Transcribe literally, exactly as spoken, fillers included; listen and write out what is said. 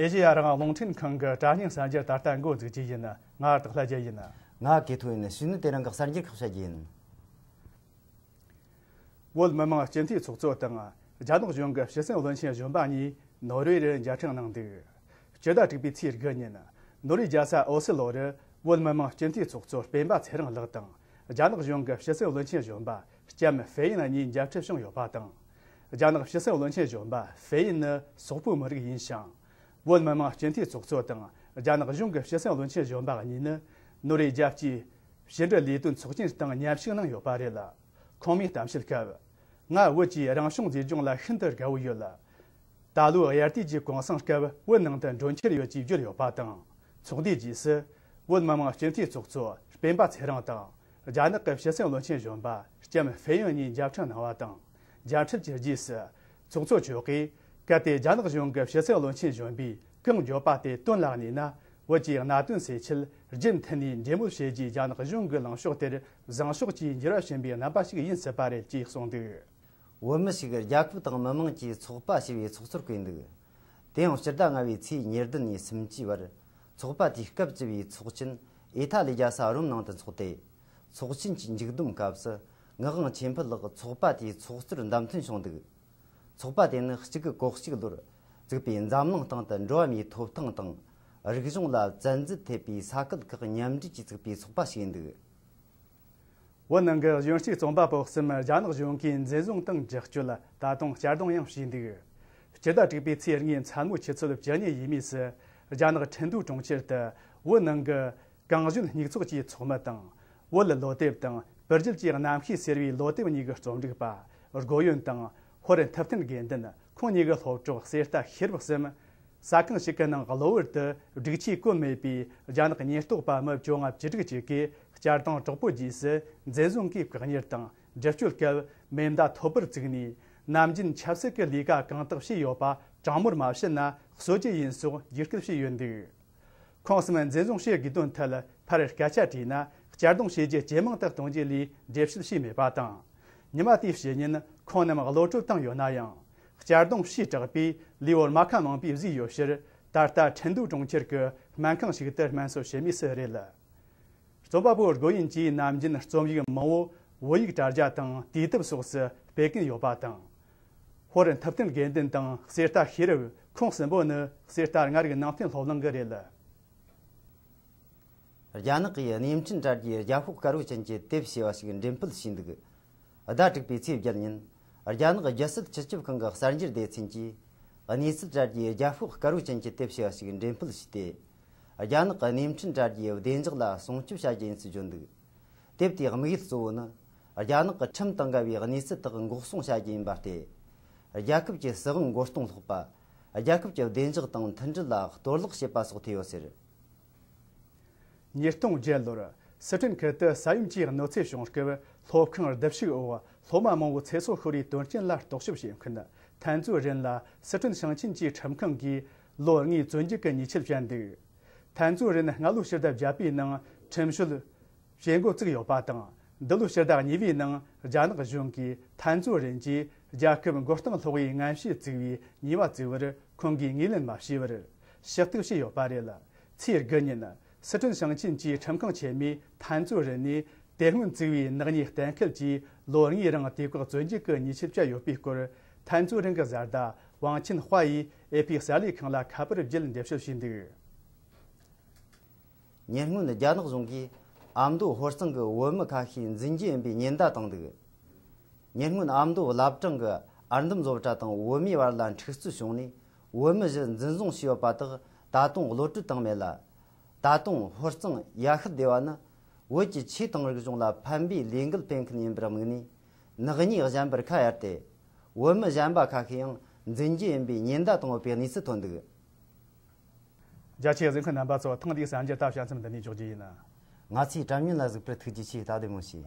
ཨེ་ཤེ་ཡ་རང་དབང་རླུང་འཕྲིན་ཁང་གི་དྲ་བརྙན་གསར་འགྱུར་ད་ལྟ་འགོ་འཛུགས་རྒྱུ་ཡིན། ང་སྟག་ལྷ་རྒྱལ་ཡིན། ང་གི་ཐོ་ཡིན། གཞུག་ནས་དེ་རིང་གི་གསར་འགྱུར་ཁག་བཤད་རྒྱུ་ཡིན། བོད་མི་མང་སྤྱི་འཐུས་ཚོགས་གཙོ་དང་རྒྱ་ནག་གཞུང་གི་ཕྱི་སྲིད་བློན་ཆེན་གཞོན་པ་གཉིས་ནོར་ཝེ་རུ་མཇལ་འཕྲད་གནང་འདུག་སྤྱི་ཟླ་དྲུག་པའི་ཚེས་དགུ་ཉིན་ནོར་ཝེ་རྒྱལ་ས་ཨོ་སི་ལོ་རུ་བོད་མི་མང་སྤྱི་འཐུས་ཚོགས་གཙོ་སྤེན་པ་ཚེ་རིང་ལགས་དང་རྒྱ་ནག་གཞུང་གི་ཕྱི་སྲིད་བློན་ཆེན་གཞོན་པ་ལྕམ་ཧྥེ་ཡིན་གཉིས་མཇལ་འཕྲད་བྱུང་ཡོད་པ་དང་། རྒྱ་ནག་ཕྱི་སྲིད་བློན་ཆེན་གཞོན་པ་ཧྥེ་ཡིན་ནི་སོག་པོའི་མི་རིགས་ཡིན་ཞིང་། བོད་མི་མང་སྤྱི་འཐུས་ཚོགས་གཙོ་དང་རྒྱ་ནག་གཞུང་གི་ཕྱི་སྲིད་བློན་ཆེན་གཞོན་པ་གཉིས་ནི་ནོར་ཝེ་རྒྱལ་སྤྱིའི་ཕྱི་འབྲེལ་ལས་དོན་ཚོགས་ཆེན་སྟེང་མཉམ་ཞུགས་གནང་ཡོད་པ་རེད། ཁོང་མོས་གཏམ་བཤད་སྐབས། ང་བོད་ཀྱི་རང་བྱུང་མཛེས་ལྗོངས་ལ་ཤིན་ཏུ་དགའ་བོ་ཡོད། ད་ལོའི་དབྱར་དུས་ཀྱི་གུང་སེང་སྐབས་བོད་ནང་དུ་འགྲོ་འཆར་ཡོད་ཅེས་བརྗོད་ཡོད་པ་དང་། ཚོགས་འདུའི་རྗེས་སུ། བོད་མི་མང་སྤྱི་འཐུས་ཚོགས་གཙོ་སྤེན་པ་ཚེ་རིང་དང་། རྒྱ་ནག་གི་ཕྱི་སྲིད་བློན་ཆེན་གཞོན་པ་ལྕམ་ཧྥེ་ཡོན་གཉིས་མཇལ་འཕྲད་གནང་བ་དང་། མཇལ་འཕྲད་ཀྱི་རྗེས་སུ། ཚོགས་གཙོ་མཆོག་གིས། གལ་ཏེ་རྒྱ་ནག་གཞུང་གི་ཕྱི་སྲིད་བློན་ཆེན་གཞོན་པས་གང་བརྗོད་པ་དེ་དོན་ལ་གནས་ན། བོད་ཀྱི་གནད་དོན་སེལ་ཆེད་རྒྱུན་མཐུད་ནས་འབྲེལ་མོལ་བྱེད་རྒྱུའི་རྒྱ་ནག་གཞུང་གི་ལངས་ཕྱོགས་དེར་བཟང་ཕྱོགས་ཀྱིས་འགྱུར་བ་ཕྱིན་པའི་རྣམ་པ་ཞིག་ཡིན་སྲིད་པ་རེད་ཅེས་གསུངས་འདུག་བོད་མི་ཞིག་རྒྱལ་ཁབ་དང་མི་དམངས་ཀྱི་ཚོགས་པ་ཞེས་པའི་ཚོགས་གཙོར་བསྐོས་འདུག་དེ་ཡང་སྤྱི་ཟླ་ལྔ་པའི་ཚེས་ཉེར་བདུན་ནས་སུམ་ཅུའི་བར་ཚོགས་པ་དེའི་སྐབས་བཅུ་པའི་ཚོགས་ཆེན་ཨི་ཐ་ལི་རྒྱལ་ས་རོམ་ནང་དུ་འཚོགས་ཏེ། ཚོགས་ཆེན་གྱི་མཇུག་བསྡོམས་སྐབས་སུ་ངག་དབང་ཆོས་འཕེལ་ལགས་ཚོགས་པ་དེའི་ཚོགས་གཙོར་བདམས་ཐོན་བྱུང་འདུག་ཚོགས་པ་དེ་ནི་གཅིག་དགུ་གོ་གཅིག་ལོར་བཙུགས་པའི་འཛམ་གླིང་སྟེང་དུ་འགྲོ་བ་མིའི་ཐོབ་ཐང་དང་རིག་གཞུང་ལ་བཙན་འཛུལ་ཐེབས་པའི་ས་ཁུལ་ཁག་མཉམ་འབྲེལ་གྱིས་བཙུགས་པའི་ཚོགས་པ་ཞིག་ཡིན་འདུག་བོད་ནང་གི་གཞོན་སྐྱེས་རྩོམ་པ་པོ་གསུམ་རྒྱ་ནག་གཞུང་གིས་འཛིན་བཟུང་དང་འཇིགས་སྐྱོལ། ད་དུང་གཅར་རྡུང་ཡང་བྱས་འདུག་སྤྱི་ཟླ་དྲུག་པའི་ཚེས་ལྔའི་མཚན་མོའི་ཆུ་ཚོད་བཅུ་གཉིས་ཡས་མས་སུ་རྒྱ་ནག་ཁྲིན་ཏུའུ་གྲོང་ཁྱེར་དུ་བོད་ནང་གི་གངས་ལྗོངས་སྙིགས་ཚོགས་ཀྱི་ཚོགས་མི་དང་། བོད་ལོ་དེབ་དང་སྤུ་རྒྱལ་གྱི་རྣམ་ཤེས་ཟེར་བའི་ལོ་དེབ་གཉིས་ཀྱི་རྩོམ་སྒྲིག་པ། སྒོ་ཡོན་དང་ཧོར་ཐུབ་བསྟན་དགེ་འདུན། ཁོང་གཉིས་ཀྱི་སློབ་གྲོགས་གསེར་རྟ་ཤེས་རབ་གསུམ། ཟ་ཁང་ཞིག་གི་ནང་གློ་བུར་དུ་སྒྲིག་ཆས་བཀོད་མེད་པའི་རྒྱ་ནག་ཉེན་རྟོག་པ་མི་བཅོ་ལྔ་བཅུ་དྲུག་ཅིག་གིས་གཅར་རྡུང་དྲག་པོའི་རྗེས་སུ་འཛིན་བཟུང་གིས་བཀག་ཉར་དང་འདྲི་གཅོད་སྐབས་མེ་མདའ་ཐོད་པར་བཙུགས་ནས་ནམ་རྒྱུན་ཆབ་སྲིད་ཀྱི་ལས་ཀ་གང་དག་བྱས་ཡོད་པ་དྲང་མོར་མ་བཤད་ན་གསོད་རྒྱུ་ཡིན་སོགས་འཇིགས་སྐུལ་བྱས་ཡོད་འདུག་ཁོང་གསུམ་འཛིན་བཟུང་བྱེད་དགོས་དོན་ཐད་ཕར་སྐད་ཆ་དྲིས་ན་གཅར་རྡུང་བྱེད་རྒྱུ་ཇེ་མང་དུ་གཏོང་རྒྱུ་ལས་འགྲེལ་བཤད་བྱས་མེད་པ་དང་། ཉི་མ་དེའི་ཕྱི་ཉིན་ཁོང་རྣམས་གློད་གྲོལ་བཏང་ཡོད་ན་ཡང་། གཅར་རྡུང་བྱས་དྲགས་པས་ལུས་པོར་རྨ་ཁ་མང་པོས་བཟོས་ཡོད་ཕྱིར། ད་ལྟ་ཁྲིན་ཏུའུ་གྲོང་ཁྱེར་གྱི་སྨན་ཁང་ཞིག་ཏུ་སྨན་གསོ་བྱེད་མུས་སུ་རེད། རྩོམ་པ་པོ་སྒོ་ཡིན་གྱིས་ནམ་རྒྱུན་རྩོམ་ཡིག་མང་བོ་བོད་ཡིག་དྲ་རྒྱ་དང་དུས་དེབ་སོགས་སུ་སྤེལ་གྱིན་ཡོད་པ་དང་། ཧོར་ཐུབ་བསྟན་དགེ་འདུན་དང་གསེར་རྟ་ཤེས་རབ་ཁོང་གསུམ་པོ་ནི་གསེར་རྟ་ལྔ་རིག་ནང་བསྟན་སློབ་གླིང་གི་རེད། རྒྱ་ནག་གིས་གནས་འཕྲིན་དྲ་རྒྱའི་རྒྱ་ཤོག་དཀར་པོ་ཅན་གྱི་དེབ་ཞེས་པ་ཞིག་འགྲེམས་སྤེལ་བྱས་འདུག་ཟླ་དྲུག་པའི་ཚེས་བརྒྱད་ཉིན། རྒྱ་ནག་རྒྱལ་སྲིད་སྤྱི་ཁྱབ་ཁང་གི་གསར་འགྱུར་སྡེ་ཚན་གྱིས་གནས་ཚུལ་དྲ་རྒྱའི་རྒྱ་ཤོག་དཀར་པོ་ཅན་གྱི་དེབ་ཞེས་པ་ཞིག་འགྲེམས་སྤེལ་བྱས་ཏེ། རྒྱ་ནག་གི་གནས་འཕྲིན་དྲ་རྒྱའི་བདེ་འཇགས་ལ་སྲུང་སྐྱོབ་བྱ་རྒྱུ་ཡིན་ཚུལ་བརྗོད་འདུག་དེབ་དེའི་དམིགས་ཡུལ་གཙོ་བོ་ནི། རྒྱ་ནག་གི་ཁྲིམས་དང་འགལ་བའི་གནས་ཚུལ་དག་འགོག་སྲུང་བྱ་རྒྱུ་ཡིན་པ་སྟེ། རྒྱལ་ཁབ་ཀྱི་སྲིད་དབང་མགོ་རྟིང་སློག་པ། རྒྱལ་ཁབ་ཀྱི་བདེ་འཇགས་དང་མཐུན་སྒྲིལ་ལ་གཏོར་བརླག་བྱེད་པ་སོགས་ཐེ་ཡོད་ཟེར། ཉིས་སྟོང་བརྒྱད་ལོར་སི་ཁྲོན་ཁུལ་དུ་ས་ཡོམ་གྱི་གནོད་འཚེ་བྱུང་སྐབས། སློབ་ཁང་བརྡབ་གསིག་འོག་སློབ་མ་མང་བོ་ཚེ་སྲོག་ཤོར་བའི་དོན་རྐྱེན་ལ་རྟོག་ཞིབ་བྱེད་མཁན་ཐན་ཙུའུ་རིན་ལ་སི་ཁྲོན་ཞིང་ཆེན་གྱི་ཁྲིམས་ཁང་གིས་ལོ་ལྔའི་བཙོན་འཇུག་གི་ཉེས་ཆད་བཅད་འདུག་ཐན་ཙུའུ་རིན་སྔ་ལོའི་ཕྱི་ཟླ་བརྒྱད་པའི་ནང་ཁྲིམས་གཞི་བྱེད་འགོ་བཙུགས་ཡོད་པ་དང་། འདི་ལོའི་ཕྱི་ཟླ་གཉིས་པའི་ནང་རྒྱ་ནག་གཞུང་གིས་ཐན་ཙུའུ་རིན་གྱིས་རྒྱལ་ཁབ་མགོ་རྟིང་སློག་པའི་ངན་བྱུས་བཙུགས་པའི་ཉེས་པ་བཙུགས་པར་ཁོང་གིས་ངོས་ལེན་མ་བྱས་པར་ཞུ་གཏུག་བྱས་ཡོད་པ་རེད། ཚེས་དགུ་ཉིན་སི་ཁྲོན་ཞིང་ཆེན་གྱི་ཁྲིམས་ཁང་ཆེན་མོས་ཐན་ཙུའུ་རིན་ནས་དེ་སྔོན་བཙུགས་པའི་ནག་ཉེས་གཏན་འཁེལ་གྱིས་ལོ་ལྔའི་རིང་དུས་བཀག་བཙོན་འཇུག་གི་ཉེས་ཆད་བཅད་ཡོད་པའི་སྐོར། ཐན་ཙུའུ་རིན་གྱི་བཟའ་ཟླ་ཝང་ཆིན་ཧྭ་ཡིས་ཨེ་ཕི་གསར་ལས་ཁང་ལ་ཁ་པར་བརྒྱུད་འགྲེལ་བཤད་བྱས་འདུག་ཉེ་སྔོན་རྒྱ་ནག་གཞུང་གིས་ཨ་མདོ་ཧོར་གཙང་གི་བོད་མི་ཁ་ཤས་འཛིན་རྒྱུ་ཡིན་པའི་ཉེན་བརྡ་བཏང་འདུག་ཉེ་སྔོན་ཨ་མདོ་བླ་བྲང་གི་ཨར་འདམ་བཟོ་གྲྭ་དང་བོད་མིའི་བར་ལ་འཁྲུག་རྩོད་བྱུང་ནས་བོད་མི་བཞི་འཛིན་བཟུང་བྱས་ཡོད་པ་དག་ད་དུང་གློད་གྲོལ་བཏང་མེད་ལ། ད་དུང་ཧོར་གཙང་ཡ་ཤུལ་སྡེ་བ་ནི་བོད་ཀྱི་ཆོས་དང་རིག་གཞུང་ལ་ཕན་པའི་ལས་འགུལ་སྤེལ་མཁན་ཡིན་པར་དམིགས་ནས་ནག་ཉེས་གཞན་པར་ཁ་གཡར་ཏེ། བོད་མི་གཞན་པ་ཁ་ཤས་ཡང་འཛིན་རྒྱུ་ཡིན་པའི་ཉེན་བརྡ་བཏང་ཡོད་པའི་གནས་ཚུལ་ཐོན་འདུག་རྒྱ་ཆེའི་གཟིགས་མཁན་རྣམ་པ་ཚོ། ཐེངས་འདིའི་གསར་འགྱུར་ད་བཤད་མཚམས་འདི་ནས་འཇོག་རྒྱུ་ཡིན། ང་ཚོའི་དྲ་བརྙན་ལ་གཟིགས་པར་ཐུགས་རྗེ་ཆེ། ད་བདེ་མོ་བྱོས།